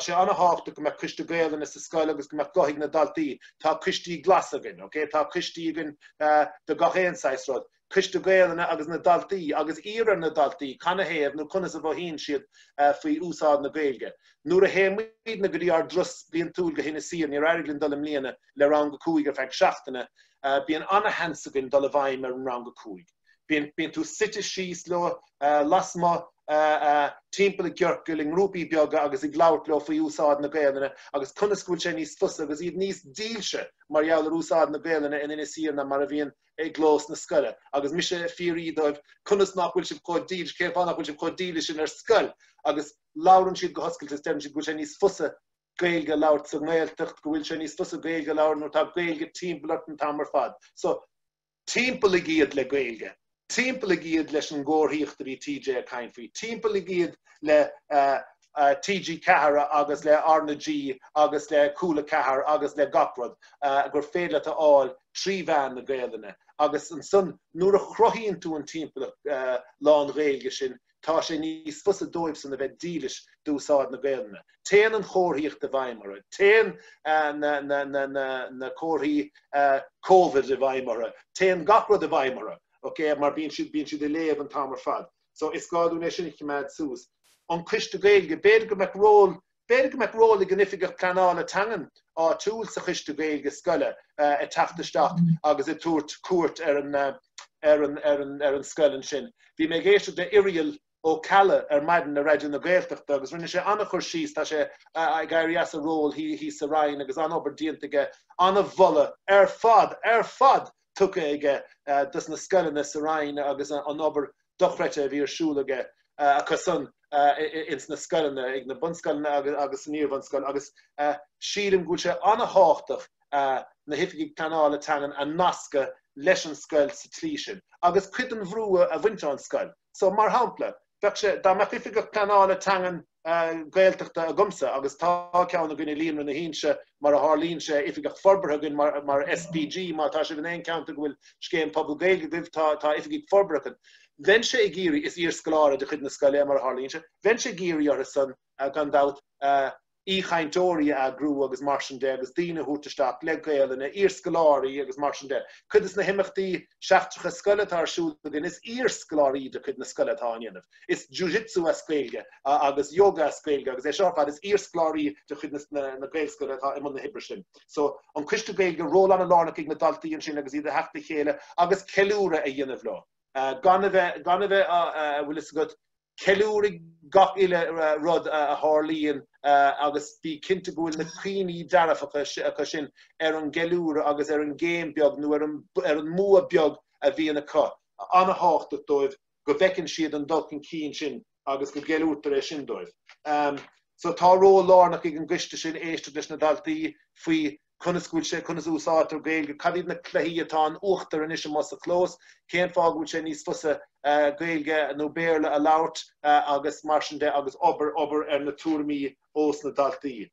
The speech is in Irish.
sé an-thábhachtach go mbeadh coiste Gaelainne sa scoil agus go mbeadh guth ag na daltaí. Tá coistí glasa againn, ok? Tá coistí againn do gach aon saghas rud. Coiste Gaelainne agus na daltaí agus iarr ar na daltaí canathaobh nó conas a mhothaíonn siad faoi úsáid na Gaeilge. Nuair a théann muidne go dtí ár dturas bliantúil go hInis Oírr, níor éirigh linn dul i mbliana le Rang 5 ar feadh seachtaine, bíonn ana-sheans againn dul i bhfeidhm ar an Rang 5. Bíonn, bíonn tú suite síos leo lasmuigh timpeall i gciorcal i ngrúpaí beaga agus ag labhairt leo faoi úsáid na Gaelainne agus conas go bhfuil sé níos fusa agus iad níos dílse mar gheall ar úsáid na Gaelainne in Inis Oírr ná mar a bhíonn i gclós na scoile. Agus mise ag fiafraí dóibh conas nach bhfuil sibh chomh dílis, cén fáth nach bhfuil sibh chomh dílis sin ar scoil? Agus labhrann siad go hoscailte is deireann siad go bhfuil sé níos fusa Gaeilge a labhairt sa nGaeltacht, go bhfuil sé níos fusa Gaeilge a labhairt nuair atá Gaeilge timpeall ort an t-am ar fad. So, Timpeallaigh iad le Gaeilge. Timpeallaigh iad leis an gcomharthaíocht a bhí TJ ag caint faoi. Timpeallaigh iad le TG4 agus le R na G agus le Cúla 4 agus le gach rud gur féidir leat a fháil 3 mheán na Gaelainne. Agus ansan nuair a chruthaíonn tú an timpeallacht lán-Ghaeilge sin, tá sé níos fusa dóibhsan a bheith dílis d'úsáid na Gaelainne. Téann an chomharthaíocht i bhfeidhm orthu. Téann na comharthaí Covid i bhfeidhm orthu. Téann gach rud i bhfeidhm orthu, ok, mar bíonn siad, bíonn siad ag léamh an t-am ar fad. So is gá dúinn é sin a choimeád suas. An Coiste Gaeilge, b'fhéidir go mbeadh ról B'fhéidir go mbeadh ról ag an Oifigeach Pleanála Teangan áitiúil sa Choiste Gaeilge scoile ag teacht isteach agus ag tabhairt cuairt ar an ar an ar an ar an scoil ansin. Bhí mé ag éisteacht le Irial Ó Ceallaigh ar maidin ar Raidió na Gaeltachta agus rinne sé an-chur síos, tá sé ag éirí as a ról thíos sa Roinn agus an-obair déanta aige, an-mholadh ar fad, ar fad tugtha aige dos na scoileanna sa Roinn agus an obair dochreidte a bhí ar siúl aige acusan ins na scoileanna, ag na bunscoileanna agus san iarbhunscoil agus sílim go bhfuil sé an-thábhachtach na hoifigigh pleanála teangan a nascadh leis an scoil sa tslí sin agus cuid den bhrú a bhaint ón scoil. So, mar shampla, bheadh sé, dá mbeadh oifigeach pleanála teangan Gaeltachta agamsa, agus tá ceann againn i Líonra na hInse, mar a tharlaíonn sé, oifigeach forbartha againn mar, mar SPG, má tá sibh in aon cheantar go bhfuil scéim pobal Gaeilge agaibh, tá, tá oifigigh forbartha againn. Bheinnse ag iarraidh, is iarscoláire de chuid na scoile é mar a tharlaíonn sé, bheinnse ag iarraidh orthu san, gan dabht, aoichainteoirí a eagrú agus mar sin de agus daoine a thabhairt isteach le Gaelainn, iarscoláirí agus mar sin de. Cuid de na himeachtaí seachtracha scoile atá ar siúl againn, is iarscoláirí de chuid na scoile atá á ndéanamh. Is jiu-jitsu as Gaeilge agus yoga as Gaeilge agus é seo ar fad, is iarscoláirí de chuid na Gaelscoile atá i mbun na hoibre sin. So, an Coiste Gaeilge, ról an-lárnach ag na daltaí ansin agus iad a theacht le chéile agus ceiliúradh a dhéanamh leo. Gan a bheith, gan a bheith, a bhfuil fhios agat, Ceiliúraigh gach uile rud a tharlaíonn agus bí cinnte go bhfuil na cuimhní dearfacha acu sin ar an gceiliúradh agus ar an gcéim beag nó ar an mbua beag a bhíonn acu. An-thábhachtach dóibh go bhfeiceann siad an dul chun cinn sin agus go gceiliúrtar é sin dóibh. So tá ról lárnach ag an gcoiste sin éisteacht leis na daltaí faoi conas go bhfuil sé, conas a úsáidtear Gaeilge, cad iad na cluichí atá in uachtar anois amuigh sa chlós, cén fáth go bhfuil sé níos fusa Gaeilge nó Béarla a labhairt agus mar sin de agus obair, obair ar na tuairimí ós na daltaí.